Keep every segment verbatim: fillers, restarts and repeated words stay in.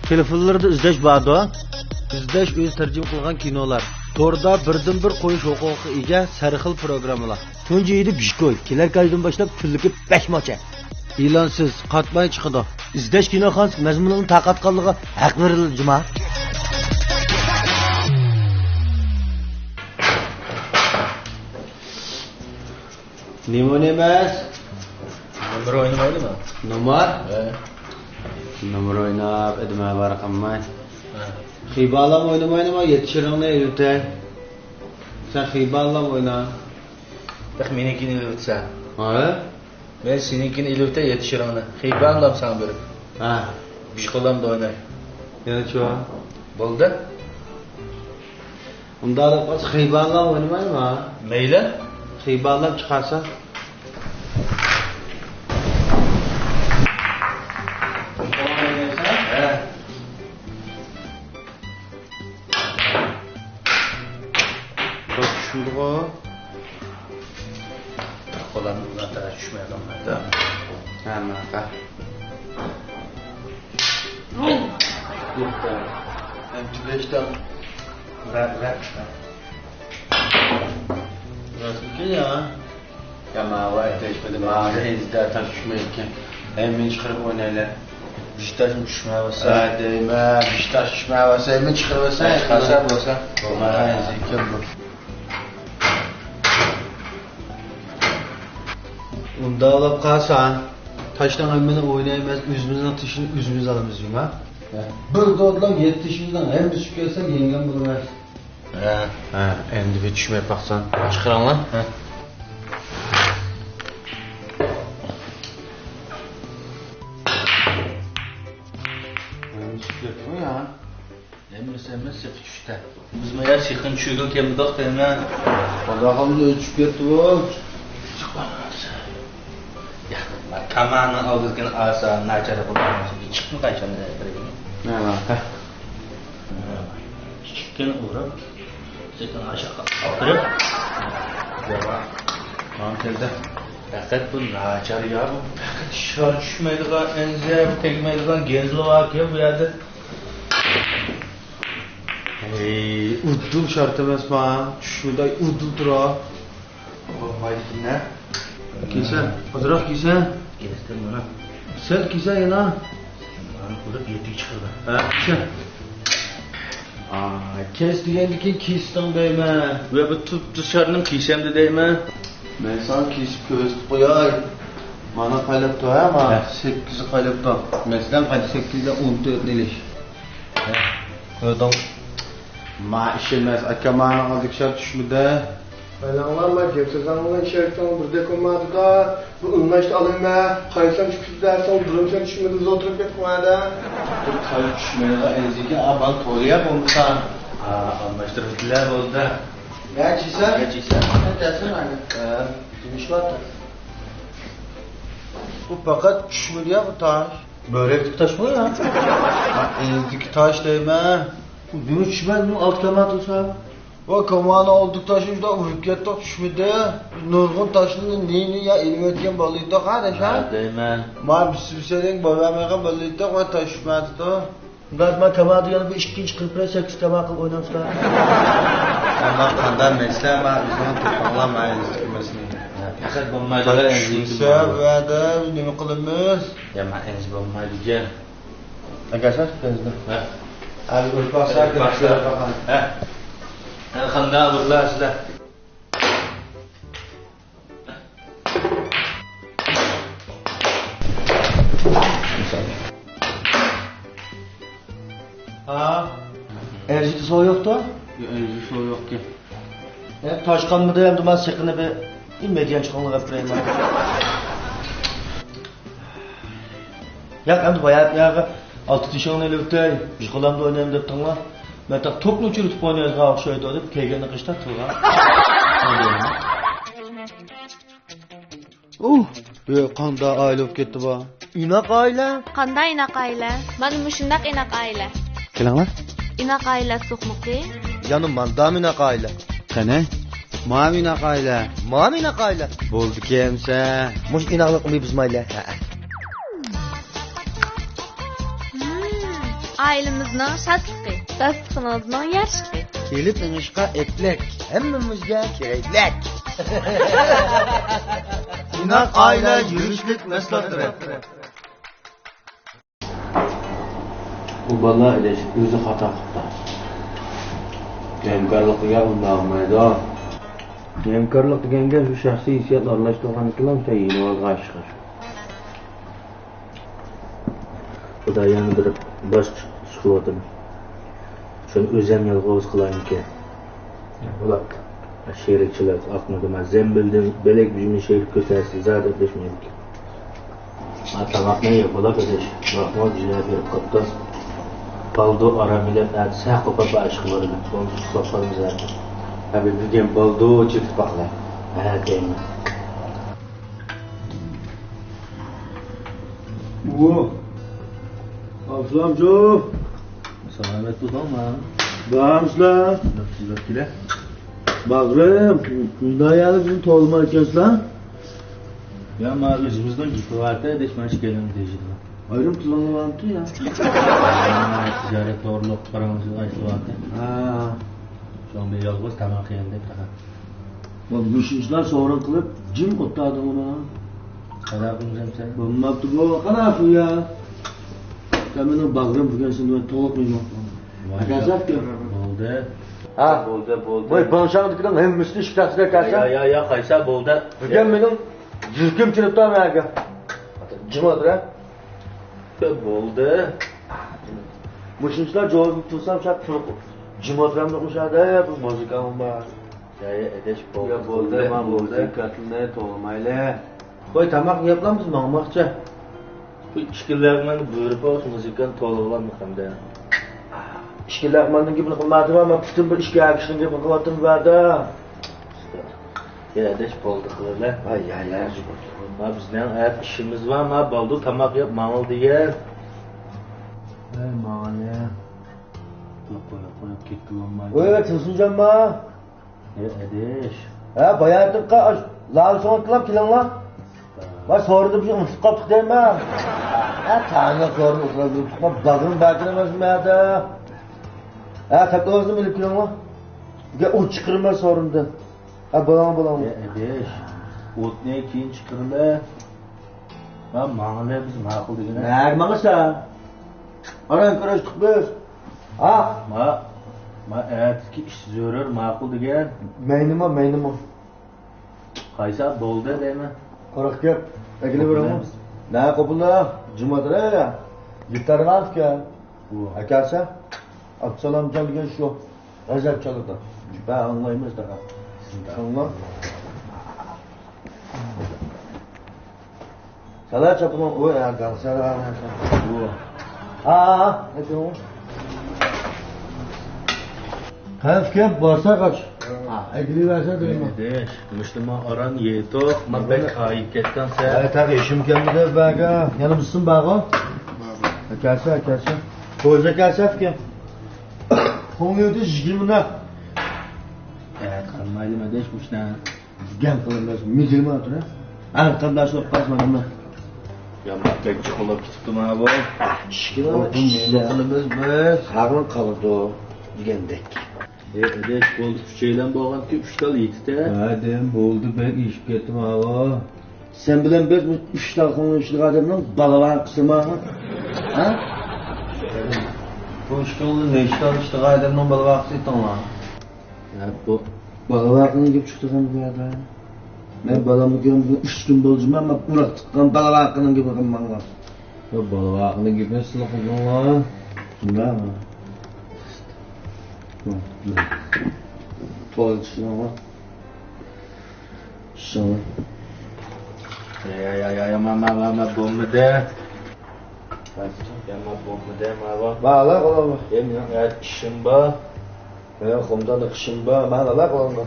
تېلېفونلىرىدا ئىزدەش باردۇ. ئىزدەش ئۆزى تەرجىمە قىلغان كىنولار. توردا بىردىنبىر قويۇش ھوقۇقىغا ئىگە سەرخىل پروگراممىلار. تۇنجى يىلى بىشكوي. كېلەر ئايدىن باشلاپ كۈنلۈكى بەش موچە. ئېلانسىز، قاتماي چىقىدۇ. ئىزدەش كىنوخانىسى مەزمۇنىنىڭ تارقاتقانلىقىغا ھەق بېرىلىدۇ، جۇما. نېمە ئوينايمىز؟ نومۇر ئوينىمايلىمۇ؟ نومۇر؟ ھە. نومۇر ئويناپ، ئىدىمە بار قىلماي. ھە. خىبالام ئوينىمايلىمۇ؟ يەتتە شىرىڭنى ئېلىۋېتەي. سەن خىبالام ئوينا. تېخى مېنىڭكىنى ئېلىۋېتىسەن. ھە؟ مەن سېنىڭكىنى ئېلىۋېتەي، يەتتە شىرىڭنى. خىبالام ساڭا بېرىپ. ھە. بىش قولامدا ئويناي. يەنە چۇ؟ بولدى. ئۇنداق دەپ قالسا، خىبالام ئوينىمايمۇ؟ مەيلى. خىبالام چىقارسا. ھە. بىر چۈشمىدىغۇ؟ قولام ناتاراش چۈشمەيدۇ. ھە، ماقا. يوق، ئەمتى بەشتە. ۋە، ۋە. راستمىكىن يا؟ يا، ماۋۇ ئەتەشمىدى، ماۋۇ ئەنزىدە تاش چۈشمەيدىكەن. ھەممىنى چىقىرىپ ئوينايلى. بىش تاشمۇ چۈشمەيۋاتسا. ھە، دەيمەن، بىش تاش چۈشمەيۋاتسا، ھەممىنى چىقىرىۋەتسەن. ھە، قاسا بولسا. بولمايدىغان ئەنزىكەن بۇ. ئۇنداق بولۇپ قالسا، تاشنىڭ ھەممىنى ئوينايمىز، ئۆزىمىزنىڭ تېشىنى ئۆزىمىز ئالىمىز، جۇما. ھە. بىر دوتلام يەتتە تېشىمىزنىڭ ھەممىسى چۈشۈپ كەتسە، يەڭگەن بولىمىز. ھە. ھە، ئەمدى بىر چۈشمەي باقسام. چىقىرىڭلار. ھە. ھەممىسى چۈشۈپ كەتتىمۇ يا؟ ھەممىسى ئەمەس، سېخى چۈشتى. بىزمۇ يا سېخىنى چۈشۈرگىلى كەلمىدۇق دەيمەن. خۇدا خالىسا ئۆزى چۈشۈپ كەتتىمۇ. يا، كاماننىڭ ئالدىدىكىنى ئالسا، ناچار بولمايدۇ. چىقمىغان شۇنى بىرگە. ھە. ئىككىنى ئۇرۇپ، سېكىن ئاشاققا ئاپىرىپ. ياۋا. ماڭا كەلدى. پەقەت بۇ ناچار يا، بۇ پەقەت شار چۈشمەيدىغان، ئەنزە تەگمەيدىغان گەنزىلا باركەن بۇ يەردە. ھەي، ئۇدۇل شارت ئەمەسما؟ چۈشمىدى، ئۇدۇل تۇرا. بولمايدىكىن-ە. كىيسە، ئازراق كىيسە. كەستىم مانا. سەل كىيسە يەنە. مانا بۇرۇپ يېتىگە چىقىدۇ. ھە، كىيسە. ئا، كەس دېگەندىكىن كىيسىتىڭ دەيمەن. ۋە بۇ تۇپتۇ شارنىڭ كىيسەمدە دەيمەن. مەن ساڭا كىيسىپ كۆرسىتىپ قوياي. مانا قايلاپتۇ، ھە، ما؟ ھە. سەككىزى قايلاپتۇ. مەسىلەن، قايسى سەككىزدە ئون تۆتنى ئېلىش. ھە. كۆردۈڭ؟ ما ئىش ئەمەس، ئاكا، مانا ئالدىكى شار چۈشمىدى. قاراڭلار، ما گەپ سۆزلەڭلار ئىشەكتىڭ بىردەك بولمايدۇ-دا. بۇ ئۇلناشتا ئالايمەن. قايسام چۈشۈپ دەرسىڭ، بىرىمسەن چۈشمىدى، بىز ئولتۇرۇپ كەتتىڭ ھەدە. بىر قايسى چۈشمەيدىغان ئەنزىكى ئا، بال تولىيا بولمىسا. ھا، ئالماشتۇرۇپ كېلە بولدى. نەچە يېسە؟ نەچە يېسە؟ نەچە يېسە؟ ھە، نېمە ئىش بار؟ بۇ پەقەت چۈشمىدى يا، بۇ تاش. بۆرەكلىك تاشمۇ يا؟ ھا، ئەنزىكى تاش دەيمەن. بۇ نېمە چۈشمەيدۇ، بۇنىڭ ئالتە كامات بولسا؟ ۋاي، كاماننىڭ ئالدىكى تاشنى شۇنداق ئۇرۇپ كەتتۇق، چۈشمىدى. نۇرغۇن تاشنى نى-نى يا ئېلىۋەتكەن بالىدۇق، ھە، دەيمەن. ما بىسىم سېنىڭ بولالمىغان بالىدۇق ۋە تاش چۈشمەپتۇ. مۇراد، ما كاما دېگەن بۇ ئىككىنچى قىلىپ بىرەر سەككىز كاما قىلىپ ئوينامسىلەر؟ ئەمما قانداق مەسىلە، ما ئۆزۈڭ تېپىڭلار، ما ئەنزىكى مەسىلىنى. پەقەت بولمايدۇ، چۈشمىسە، بۇ يەردە بىز نېمە قىلىمىز؟ يا، ما ئەنزى بولمايدىكەن. ئەگەرسە كەلدى. ھە. ھە، ئۆلۈپ باقسا، ھە. ھە. ھە، قانداق بولدى سىلەر؟ ھا؟ ئەرزىدە سوۋ يوقتۇ؟ يوق، ئەرزىدە سوۋ يوقكەن. ھە، تاشقانمىدى، ئەمدى ما سېقىنى بىر مەديان چىقىڭلار دەپ بېرەيمەن. ياق، ئەمدى بايا ياغا ئالتە تېشىڭنى ئېلىۋېتەي، بىر قولامدا ئوينايمەن دەپتىڭلار. مەن تاق توپنى ئۇچۇرتۇپ ئوينايدىغان ئوخشايدۇ دەپ كەلگەننى قىشتا قىلغان. ئۇھ، بۇ قانداق ئائىلە بولۇپ كەتتى بۇ؟ ئىناق ئائىلە. قانداق ئىناق ئائىلە؟ مانا مۇشۇنداق ئىناق ئائىلە. كېلىڭلار. ئىناق ئائىلە سوقمىقى. يەنە ماندام ئىناق ئائىلە. قېنى؟ مام ئىناق ئائىلە. مام ئىناق ئائىلە. بولدىكەن ئەمسە. مۇشۇ ئىناقلىقنى بۇزمايلى. ھەئە. ئائىلىمىزنىڭ شادلىقى، داستىخىنىڭىزنىڭ يارىشلىقى. كېلىپ ئېڭىشقا ئەپلەك، ھەممىمىزگە كېرەكلىك. ئىناق ئائىلە يۈرۈشلۈك مەھسۇلاتلىرى. ئۇ بالا ئەدەش ئۆزى خاتا قىپتۇ. ھەمكارلىق دېگەن ئۇنداق بولمايدۇ. ھەمكارلىق دېگەنگە شۇ شەخسىي ھېسسىياتنى ئارىلاشتۇرغاندىكىنلا مۇشۇ يېنىۋالغان ئىشقا. خۇدا يەنە بىر باشقا ئىش قىلىۋاتىمەن. شۇنى ئۆزۈم يالغۇز قىلايمىكىن؟ بولاتتى. شېرىكچىلەر ئاقمىدى، مەن زەمبىلدىن بۆلەك بۈجۈمنى شېرىك كۆتەرسە زادى ئەپلەشمەيدىكەن. ھە، تاماقنى يەپ بولا، قېرىش. بۇراقمۇ جۈنە بېرىپ قاپتۇ. بالدۇر ئارام ئېلىپ، ئەتىسى ھەق قوپاپ ئىشقا بارىدۇ. بولمىسا ئۇخلاپ قالىمىز ھەتتا. ھە، بىر دېگەن بالدۇر چېتىپ باقلا. ھە، دەيمەن. ئۇ. ئابدۇسالامجۇ. سالامەت بولۇڭ، ماڭ. بارمىسىلەر؟ بىزلەر كېلە. باغرىم، مۇنداق يەردە بىزنى تولىمايدىكەنسىلەر. يا، ما ئۆزىمىزنىڭ گېپى بارتى، دەش ما ئىككىيلەن دېيىشىدۇ. ئايرىم تىلىڭلىۋالامتى يا. تىجارەت توغرۇلۇق پاراڭلىشىدىغان ئىش بارتى. ھا. شۇڭا بىر يالغۇز تاماق يېگەندەك پەقەت. بۇ مۇشۇنچىلار سورۇن قىلىپ جىم ئولتۇردۇڭمۇ؟ قانداق قىلمىسام سەن؟ بولماپتۇ بۇ، قانداق قىل يا؟ سەن مېنىڭ باغرىم بۈگۈن سېنى مەن تولۇق مېھمان قىلدىم. ۋاي، ئەكەلسەك. بولدى. ھا. بولدى، بولدى. ۋاي، بىڭشاڭدىكىنىڭ ھەممىسىنى ئىشكەتسىلەر ئەكەلسە. يا، يا، يا، قايسا بولدى. بۈگۈن مېنىڭ يۈرىكىم چىرىپ تۇرۇپ مەگە. جىم ئولتۇر، ھە؟ بولدى. مۇشۇنچىلار جوزۇپ تۇرسام، شۇ تۇرۇپ جىم ئولتۇرامدۇق مۇشۇ يەردە، بۇ مۇزىكام بار. يا، يا، ئەدەش، بولدى. يا، بولدى، ما بولدى. مۇزىكا تىلىنى توۋلىمايلى. قوي، تاماق يەپلا بىز ماڭماقچى. بۇ ئىككىلەرنى بۇيرۇپ بولسا مۇزىكانى توۋلىغانمىقەمدە. ئىككىلەرنىڭ گېپىنى قىلمايتىمەن، مەن پۈتۈن بىر ئىككى كىشىنىڭ گېپىنى قىلىۋاتىمەن بۇ يەردە. يا، ئەدەش، بولدى قىلىلا. ھاي، يا، يا، يا. ما بىزنىڭ ئەتە ئىشىمىز بار، ما بالدۇر تاماق يەپ ماڭىل دېگەن. ھەي، ماڭىلى. قويۇپ، قويۇپ، قويۇپ كەتكىلى بولمايدۇ. ۋاي، ۋاي، تۇرسۇنجانما؟ ھە، ئەدىش. ھە، باياتىنقى ئاش، لال سوڭۇتلاپ كېلىڭلار. ۋاي، سورۇندا بىر شەي ئۇنتۇپ قاپتۇق دەيمەن. ھە، تەڭلا سورۇندا ئولتۇرۇپ، باغرىم بەكرەم ئەمەسمۇ يەردە. ھە، تاپىۋالسىڭىز ئېلىپ كېلىڭلار. گە ئوت چىقىرىمەن سورۇندا. ھە، بولاڭ، بولاڭ. ھە، ئەدىش، ئوتنى كېيىن چىقىرىمەن. ھە، ماڭىلى بىز ماقۇل دېگىنە. نەگە ماڭىسەن؟ ئاران كۆرۈشتۇق بىز. ھا؟ ما، ما ئەتىسىكى ئىش زۆرۈر، ماقۇل دېگەن. مەينىمۇ، مەينىمۇ. قايسى بولدى دەيمەن. قۇرۇق گەپ. ئەكىلىۋېرىڭ. قوپۇلدى. نە قوپۇلدى؟ جىم ئولتۇر ھە. يېتەرلىككەن. ئۇ. ئەكەلسە، ئابدۇسالامجان دېگەن شۇ. غەزەپ چالىدۇ. بە ئاڭلايمىز تاقا. شۇڭا. سالا چاپىنىڭ ئۇ يەردە، سالا. ئۇ. ھا، ھا، ھا. قەنت كەپ بارسا قاچ. ھا، ئەگىلى بەرسە دەيمەن. ئەدىش، مۇشتۇما ئاران يېتىق، ما بەك قايىپ كەتتىڭ سەن. ھە، تاقا ئىشىم كەلمىدى بەگە. يەنە بىرسىمۇ بارغۇ. كەلسە، كەلسە. پويىزدا كەلسە ئىكەن. خۇڭيۈدە يىگىرمە. ئە، قىلمايلى ئەدىش مۇشۇنى. گەپ قىلىمىز، مىجىلماي تۇرۇڭ. ھەر قانداق بولۇپ قالسا مانا. يا، ما بەك چوقۇملاپ كېتىپتۇ مانا بۇ. ئىشكىنى قىلىمىز بىز. ھەقنى قالىدۇ دېگەندەك. ئەي، ئەدەش، بولدى، ئۈچەيلەن بولغانكى ئۈچ تال يېتىتە. ھە، دېدىم، بولدى، بەك ئېشىپ كەتتى ماۋۇ. سەن بىلەن بىز ئۈچ تال خۇڭ ئىشلىگەن ئادەمنىڭ بالا بار قىسمى. ھە؟ بۇ ئىككىڭلار نەچچە تال ئىشلىگەن ئادەمنىڭ بالا بار قىسمى ئېيتىڭلار. يا، بۇ بالا ۋاقىتنىڭ گېپى چىقتى بۇ يەردە. مەن بالامنى كۆرمىگىلى ئۈچ كۈن بولدى، مەن ئۇراق تۇتقان بالا ۋاقىتنىڭ گېپىنى قىلماڭلار. يا، بالا ۋاقىتنىڭ گېپىنى سىلەر قىلدىڭلار. نېمە؟ توغرا چۈشىنىڭلار. چۈشىنىڭلار. يا، يا، يا، يا، ما، ما، ما، ما، بولمىدى. يا، ما، بولمىدى، ما، بار. بالا، بالا، بالا. يا، مېنىڭ ئىشىم بار. مېنىڭ قۇمدا ئىشىم بار، ماڭىلا قولۇڭغا.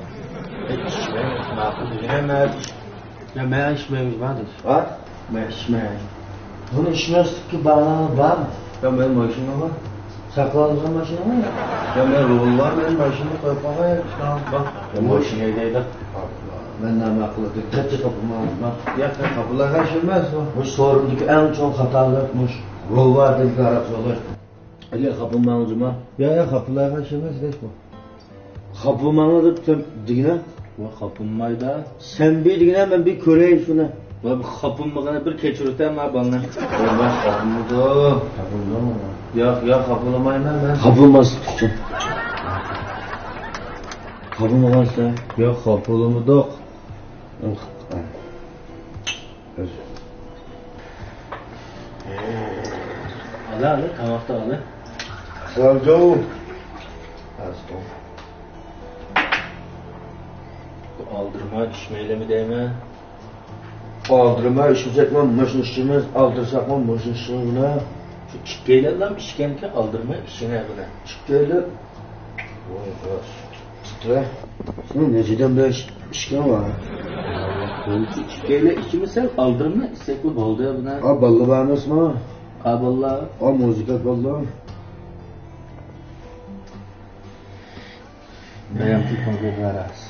ئىچمەيمىز، ماقۇل دېگىنە مەن. يا، مەن ئىچمەيمىز، ماڭا دېدى. ھە؟ مەن ئىچمەي. بۇنى ئىچمەسلىككە باھانىڭىز بارمۇ؟ يا، مەن ماشىنام بار. ساقلاۋالغان ماشىنىڭىز؟ يا، مەن رول بار، مەن ماشىنىنى قويۇپ قويغان، ئىشتىن بار. يا، ماشىنا ھەيدەيدۇ. مەن ناماقۇل دىققەت چىقىپ قالماڭ. يا، سەن قاپىلاغان ئىش ئەمەس بۇ. مۇشۇ سورۇندىكى ئەڭ چوڭ خاتالىق مۇشۇ رول بار دېگەن ھاراق سولاش. ئەگەر خاپىلىماڭ جۇما. يا، يا، خاپىلىمايدىغان ئىش ئەمەس، ھېچ بۇ. خاپىلىماڭلار دەپ سەن دېگىنە. ۋە خاپىلىمايدا. سەن بىر دېگىنە، مەن بىر كۆرەي شۇنى. ۋە خاپىلىمىغىنى بىر كەچۈرۈتە ما بالىنى. ۋە مەن خاپىلىمىدىم. خاپىلىمىدىم. ياق، ياق، خاپىلىمايمەن مەن. خاپىلىماسلىق ئۈچۈن. خاپىلىمىغانسەن. ياق، خاپىلىمىدۇق. ئالا، ئالا، تاماقتا ئالا. سالجو. ئالدىرىماي ئىچمەيلىمۇ دەيمەن. ئالدىرىماي ئىچمىسەكمۇ مۇشۇنى ئىچىمىز، ئالدىرىساقمۇ مۇشۇنى ئىچىمىز بۇنى. شۇ ئىككىيلەنلا ئىچكەنكەن، ئالدىرىماي ئىچىڭە بۇنى. ئىككىيلەن. ۋاي، راست. سېنىڭ نەچچىدىن بېرى ئىچكەن بار؟ بولدى، ئىككىيلەن ئىچىمىز، سەل ئالدىرىماي ئىچسەكلا بولدى بۇنى. ئا، باللا بار ئەمەسمۇ؟ ئا، باللا. ئا، مۇزىكانت باللا. بايام تېلېفون قىلىپ بېرەرسىز.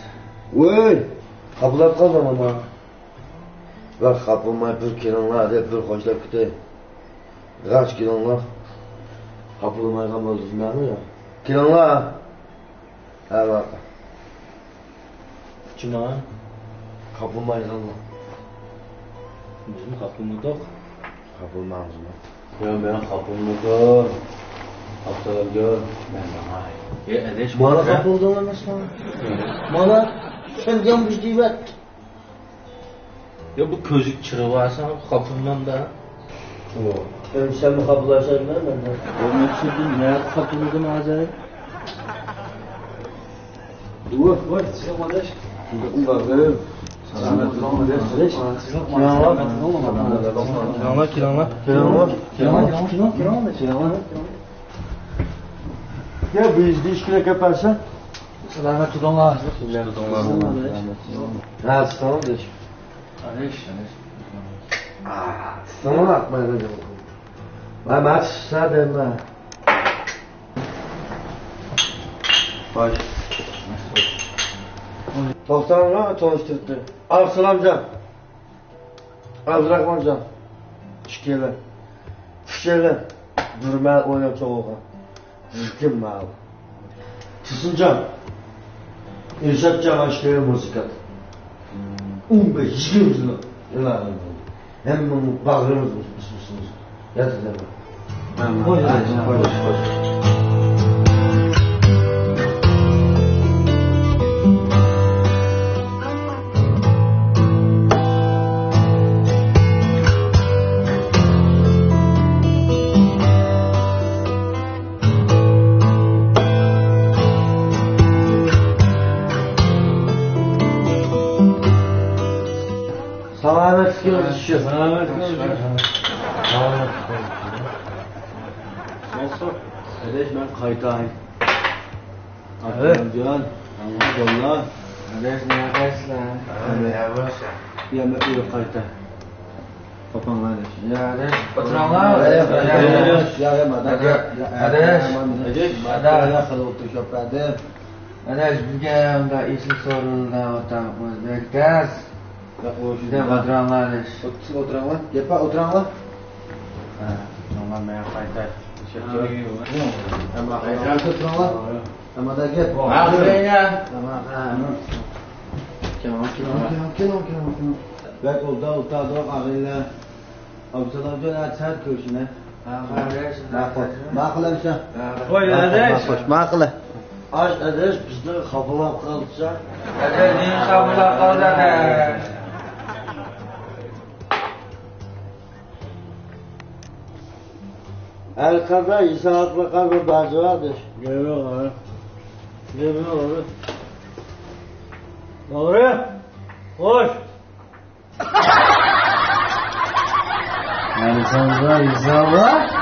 ۋوي! خاپىلاپ قالدىڭ ئاما. ۋە خاپىلىماي بىر كېلىڭلار دەپ بىر خوشلاپ كېتەي. راست كېلىڭلار. خاپىلىمايدىغان بولدى دېمەڭلار يا. كېلىڭلار. ھە، بار. جۇما. خاپىلىمايدىغانلار. بىزمۇ خاپىلىمىدۇق. خاپىلىماڭ جۇما. يا، مەن خاپىلىمىدىم. ئابدۇسالامجان، مەن ماڭاي. يا، ئەدەش، مانا خاپىلىدىڭ ئەمەسمۇ؟ مانا، چۈشەنگەن بىز دېيىۋەت. يا، بۇ كۆزۈك چىرىۋالساڭ خاپىلىمامدا. ئەمدى سەنمۇ خاپىلاشايمەن مەندىن. يا، مەن چۈشەندىم، نەگە خاپىلىدىم ھازىر؟ ۋاي، ۋاي، سىزنىڭ ئاداش. سالامەت بولۇڭ، ئاداش. كېلىڭلار، كېلىڭلار. كېلىڭلار، كېلىڭلار. كېلىڭلار، كېلىڭلار. يا، بىز دېيىشكىلى كەپ بەرسە. سالامەت تۇرۇڭلار. سالامەت تۇرۇڭلار. ھە، سالام دېيىش. ئاداش. ئا، سالام ئاتمايدۇ. مەن، مەن چۈشسە دەيمەن. باش. توختاڭلار، تونۇشتۇردى. ئابدۇسالامجان. ئابدۇراخمانجان. ئىككىيلەن. ئۈچەيلەن. بىر مەھەل ئويناپ چوغۇلغان. زۇكىم مەھەل. تۇرسۇنجان. ئىرشاتجان ئىككىيلەن مۇزىكانت. ئون بەش يىگىرمە يىل ئىلاھىم بولدى. ھەممىڭ باغرىمىز ئۇسسۇسىمىز. ياتىدىغۇ. قوي، قوي، قوي. سالامەتلىكىڭىز ئۈچۈن. سالامەتلىكىڭىز ئۈچۈن. سالامەتلىكىڭىز ئۈچۈن. مەنسۇر، ئاداش، مەن قايتاي. ئابدۇرەھمانجان، ئابدۇللا. ئاداش، نېمە قىلىسىلەر؟ يا، مەن ئۆيگە قايتاي. پاپاڭلار ئاداش. يا، ئاداش. ئولتۇراڭلار. يا، يا، يا، يا، يا، مادا. يا، يا، ئاداش. يا، مادا. ئاداش. مادا، خېلى ئولتۇرۇشۇپ بەردىم. ئاداش، بۈگۈن مۇنداق ئېسىل سورۇندا ئولتۇرمىز، بەك تەس. ياق، ئۇ شۇنداق. ئۆيدە ئولتۇراڭلار، ئاداش. سىز ئولتۇراڭلار. گەپ بار، ئولتۇراڭلار. ھە، ئولتۇراڭلار، مەن قايتاي. ھە، ئولتۇراڭلار. ھە، مادا گەپ. ھە، مادا. كېلىڭ، كېلىڭ، كېلىڭ، كېلىڭ، كېلىڭ. بەك ئوبدان ئولتۇردۇق، ئاغىنىلەر. ئابدۇسالامجان، ئەتە سەھەر كۆرۈشىمىز. ماقۇل. ماقۇل ئەمىسە. قوي، ئاداش. ماقۇل. ئاش ئاداش، بىزنى خاپىلاپ قالدىسەن. ئاداش، نېمە خاپىلاپ قالدى، ئاداش؟ ھەر قانداق ھېسابلىققا بىر باجى بار، ئاداش. گەپ يوق، ھە. گەپ يوق، ھە. توغرا. خوش. ئەرزانغا رىزا بار.